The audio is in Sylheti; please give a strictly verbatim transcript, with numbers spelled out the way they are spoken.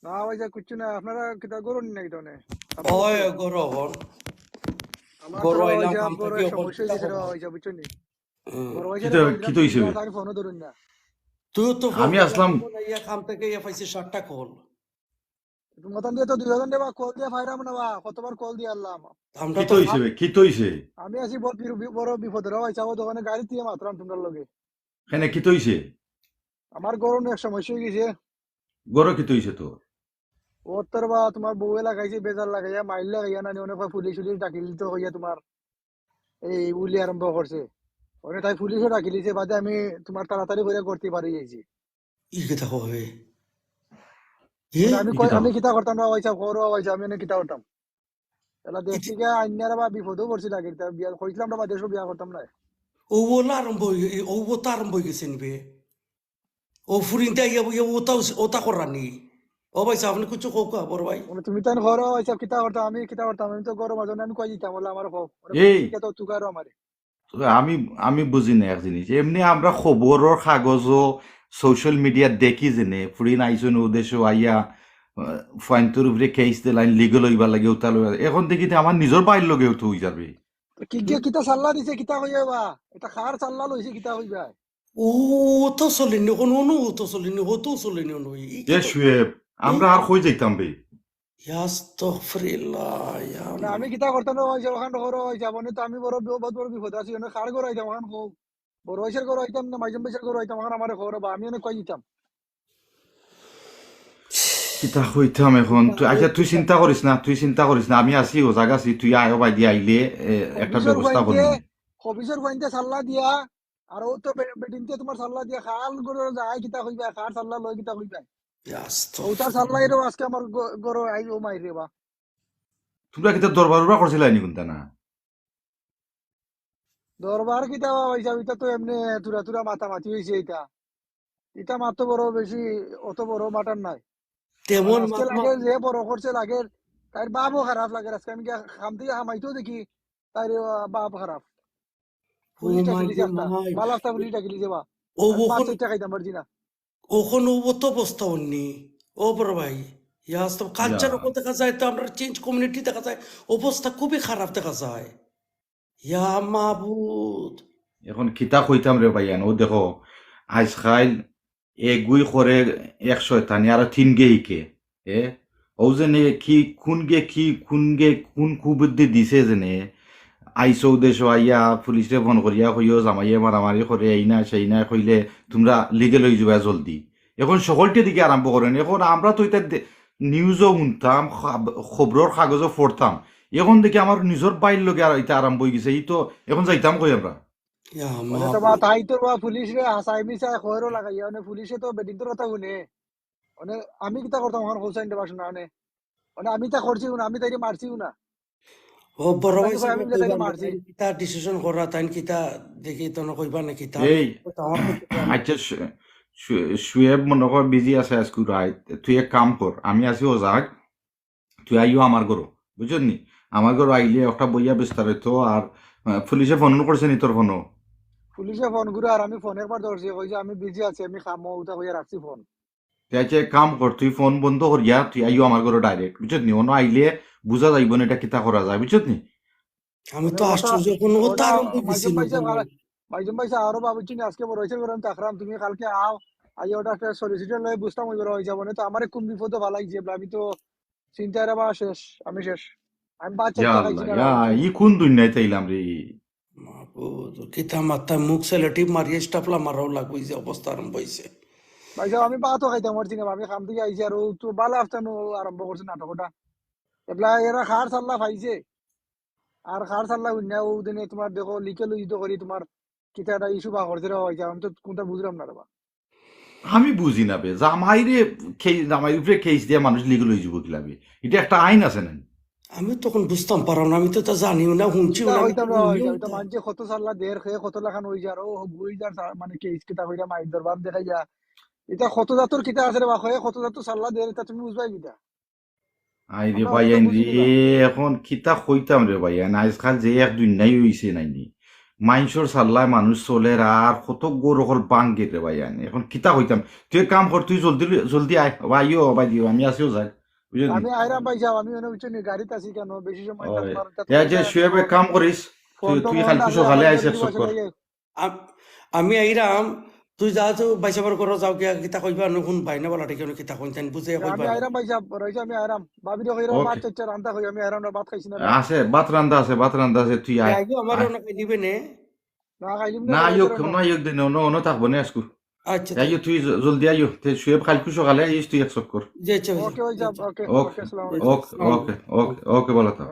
না ভাইজান, কিচ্ছু না। আপনারা কিতা করুন নাকি তনে? ওই গরো হন। আমার গরো তো আইলাম ভাইজান কাম বড় থাকি, অখন সমস্যা কিতা হয়েছে রে খবর? ভাইজান, বুঝছো নি? হুম। বড় ভাইজান কিতা, রে ভাইজান, কিতা হইছে বে? তার ফোনও ধরুন না। তুই তো আমি আসলাম। ইয়া কাম থাকি ইয়া পাইছি সাতটা কল। মতন দিয়ে তো দুইজন দেবা কল দিয়ে ফাইরাম না বা, কতবার কল দিয়ে আল্লাহ আমার। আমরা কিতা তো হইছে বে? কিতা হইছে? আমি আছি বড় বি-, বড় বিপদে রে ভাইজান, ও দোকানে গাড়ি দিয়ে মাতরাম তোমরার লগে। কেনে কিতা হইছে? আমার গরম এক সমস্যা হয়ে গেছে। গরো কিতা হইছে তোর? ও তোর বা তোমার বউয়ে লাগাইছে, বেজার লাগাইয়া, মাইর লাগাইয়া নানি, অনেক পুলিশ উলিশ ডাকিল তো হইয়া তোমার এই উলি আরম্ভ করছে। ওরে তাই পুলিশও ডাকিলিছে, বাদে আমি তোমার তাড়াতাড়ি করে করতে পারি যাইছি। ই কথা কবে? আমি কিতা করতাম না ভাইজান, করো ভাইজান, আমি এনে কিতা করতাম? এলা দেখছি গিয়া আইনারা বা বিপদও পড়ছি লাগে, তা বিয়া কইছিলাম না বা দেশও বিয়া করতাম না। ও ওলা আরম্ভ হই, ও ওতা আরম্ভ হয়ে গেছে নিবে। ও ফুরিনতে আইয়া বইয়া ওতা, ওতা করানি। ও ভাইজান, আপনি কিছু কউকা, বড় ভাই। মানে তুমি তাই করো ভাইজান, কিতা করতাম, আমি কিতা করতাম, আমি তো গরম আছো, আমি কই দিতাম, বলে আমার কও। এই। তো তুকারো আমারে। তো আমি, আমি বুঝি না এক জিনিস। এমনি আমরা খবরর কাগজও, সোশ্যাল মিডিয়াত দেখি যেনে, ফুরিন আইছইন ও দেশো আইয়া, আহ, ফুয়াইন্তর উপরে কেস দিলাইন, লিগেল হইবার লাগে উতা লইয়া। এখন দেখি তে আমার নিজর ভাইর লগে উতা হই যাবে। তো কি গিয়া কিতা সাল্লা দিছে, কিতা কইবা বা? এটা কার সাল্লা লইছে, কিতা কইবা? ও তো চলেনি, কোনো অনু তো চলেনি, ও তো চলেনি, অনু। ই কি এ তো- শুয়েব, আমরা আর কই যাইতাম বে? ইয়া আস্তাগফিরুল্লাহ, ইয়া না, আমি কিতা করতাম না, ওই যে ওখান ঘর, ওই যাবো না, তো আমি বড় বি-, বহুত বড় বিপদ আছি, ওখানে কার ঘর আইতাম, ওখান কও। বড় ওইসের ঘর আইতাম না, মাইজম বেশের ঘর আইতাম, ওখানে আমার ঘর বা, আমি অনেক কই দিতাম। কিতা কইতাম এখন? তুই, আচ্ছা, তুই চিন্তা করিস না, তুই চিন্তা করিস না, আমি আছি, ও জাগা আছি, তুই আয়, ও বাইদি আইলে, এ, একটা অফিসের ব্যবস্থা বাইদিয়ে, করবো। অফিসের বাইদিয়ে সাল্লা দিয়া, আর ও তো বে-, বেটিনতে তোমার সাল্লা দিয়া খাল করে যায়, কিতা কইবা, কার সাল্লা লয়, কিতা কইবা? ইয়া আস্তাগফিরুল্লাহ। ও তার সাল্লা এরও আজকে আমার গ-, ঘরো আই, ও মাইর রে বা। তোমরা কিতা দরবার উরবার করছিলায় নি কোনটা না? দরবার কিতা বা, ওই যাও, এটা তো এমনি তুরা তুরা মাতামাতি হইছে এটা। এটা মাত তো বড় বেশি, অত বড় matter নাই। তেমন আর আজকে মাত-, লাগে যে বড় করছে লাগে, তার বাপও খারাপ লাগে। আজকে আমি গিয়া খাম দিয়া হামাইতেও দেখি, তার, আহ, বাপ খারাপ। পুলিশ ও ডাকি মাই দিছে গো একটা, মাই। বালা একটা পুলিশ ডাকি দিছে বা। ও আমি মাছ ওখান, চাইতে খাইতাম পারছি না। ওখান ও তো অবস্থা অন্যি। ও বড় ভাই, ইয়া আস্তাগফিরুল্লাহ, culture ওখান দেখা যায় তো আমরা চেঞ্জ কমিউনিটি দেখা যায়, অবস্থা খুবই খারাপ দেখা যায়। ইয়া মাবুদ। এখন কিতা কইতাম রে ভাইয়ান, ও দেখো, আইজকাইল এগুই করে এক শয়তানি, আরো তিন গে হিকে। এ, ও যেনে কি, কোন গে কি, কোন গে কোন কুবুদ্ধি দিছে যেনে, আইসো দেশো আইয়া পুলিশরে ফোন করিয়া কইও, জামাইয়ে মারামারি করে, এই না, সেই না কইলে তোমরা লিগেল হই যাবা জলদি। এখন সকলটে দিকে আরম্ভ করেন। এখন আমরা তো এটা দে-, নিউজও শুনতাম, খাব-, খবরর কাগজও পড়তাম। এখন দেখি আমার নিজর ভাইর লগে আর এটা আরম্ভ হয়ে গেছে। এই তো এখন যাইতাম কই আমরা? ইয়া ওরে মা তো বা, তাই তো বা পুলিশ রে হাসাই মিশাই খয়রও লাগাইয়া, মানে পুলিশে তো বেটিন্তর কথা শুনে। মানে আমি কিতা করতাম আমার হোসাইন দেবা শোনা, মানে, মানে আমি তা করছি না, আমি তাইরে মারছি না। ও বড় ভাই, আমি তাইরে মারছি। কিতা ডিসিশন করা, তাইন কিতা দেখি তো না কইবা না কিতা? এই, তো আমার কাছে তো আমি আচ্ছা, শু-, শু-, শুয়েব মনে কর বিজি আছে আজকে রাইত। তুই এক কাম কর, আমি আছি ও যাক, তুই আইও আমার ঘরো, বুঝছস নি? আমার ঘরো আইলে একটা বইয়া বিস্তারিত আর, আহ, পুলিশে ফোন করছে নি তোর ফোনও? পুলিশে ফোন করে আর আমি ফোন একবার ধরছি, কই যে আমি বিজি আছি, আমি কামো উঠা কইয়া রাখছি ফোন। তে আচ্ছা, এক কাম কর, তুই ফোন বন্ধ করিয়া তুই আইও আমার ঘরো ডাইরেক্ট, বুঝছস নি? অনো আইলে বুঝা যাইব না এটা কিতা করা যায়, বুঝছস নি? আমি তো আশ্চর্য, কোনো তার অইতে গেছিল না। মাইজুম ভাই সাহেব, আরো বাবু চিনি আজকে বড় হইছে, করে আমি তাকরাম, তুমি কালকে আও, আইয়া ওটা একটা সলিসিটার লয়ে বুঝতাম ওই বড় হইছে, মানে তো আমারে কোন বিপদে ফালাই যে, আমি তো চিন্তায় রে বা শেষ, আমি শেষ। আমি বাচ্চা ইয়া টাকা আল্লাহ, ইয়া, ই কোন দুনিয়াত আইলাম রে? মাবুদ, কিতা মাথা মুখ সেলেটিভ মারিয়া স্টাফলা মারাও লাগবো, এই যে অবস্থা আরম্ভ হইছে। ভাই সাহেব, আমি ভাতও খাইতাম পারছি না, আমি কাম থাকি আইছি, আর ও তো বালা আফতান ও আরম্ভ করছে নাটক ওটা। এবলা এরা খার সাল্লা পাইছে, আর খার সাল্লা হুন্না ও দিনে তোমার দেখো লিখে লই তো করি তোমার কিতা একটা ইস্যু বা করছে রে ভাই সাহেব, আমি তো কোনটা বুঝলাম না রে বা। আমি বুঝি না বে, জামাইরে খে-, জামাইর উপরে কেস দিয়া মানুষ লিগেল হয়ে যাবো কিলাবে? এটা একটা আইন আছে না? আমি তখন বুঝতাম পারলাম না, আমি তো তা জানিও না, শুনছিও না, আমি তো হুনিও না। মানছে কত সাল্লা দের, খে কত লাখান হয়ে যার, ও হগুই যার সা-, মানে কেস কিতা কইরা মাইর দরবার দেখাইয়া। এটা কত জাতর কিতা আছে রে বা, খে কত জাতর সাল্লা দের, এটা তুমি বুঝবাই কিতা? আই রে ভাই, আইন রে, এখন কিতা কইতাম রে ভাই, আইন আজকাল যে এক দুই নাই হইছে নাইনি। মাইনষর সাল্লায় মানুষ চলের, আর কত গরু অকল ভাঙ্গির রে ভাই। আনি অখন কিতা কইতাম, তুই এক কাম কর, তুই জলদি, জলদি আয়, ও আইও, ও ভাই দিও, আমি আছিও যাই, বুঝলি? আমি আইরাম ভাই সাব, আমি অনো বুঝছো নি, গাড়িত আছি কেনে, বেশি সময় ওই, থাকতে পারতাম না। এ যে শুয়েব, এক কাম করিস, তুই, তুই কালকু সকালে আইস এক চক্কর। আম-, আমি আইরাম, তুই যা তো ভাই সাবর ঘরো যাও গিয়া, কিতা কইবা, নু হুন ভাই না বলা ঠিক, কিতা কইন, তাইন বুঝে কইবা। আমি আইরাম ভাই সাব, রইছে, আমি আইরাম। ভাবিরে কইরাম, ওকে। ভাত চাইছে, রান্দা কই, আমি আইরাম না, ভাত খাইছি না। আছে, ভাত রান্দা আছে, ভাত রান্দা আছে, তুই আয়। আগে আমার আয়। অনো খাই দিবে নে। না, খাইলিম না, না, আইও, রইছে না। না, আইও দিন, অনো, অনো থাকবো নে আজকু। আচ্ছা, আইও, তুই জ-, জলদি আইও। তে শুয়েব কালকু সকালে আইস তুই এক চক্কর। জি, আচ্ছা, ওকে ভাই সাব, ওকে, ওকে, ওকে, আসসালামু আলাইকুম। ওকে, ওকে, ওকে, ওকে, ভালো থাক।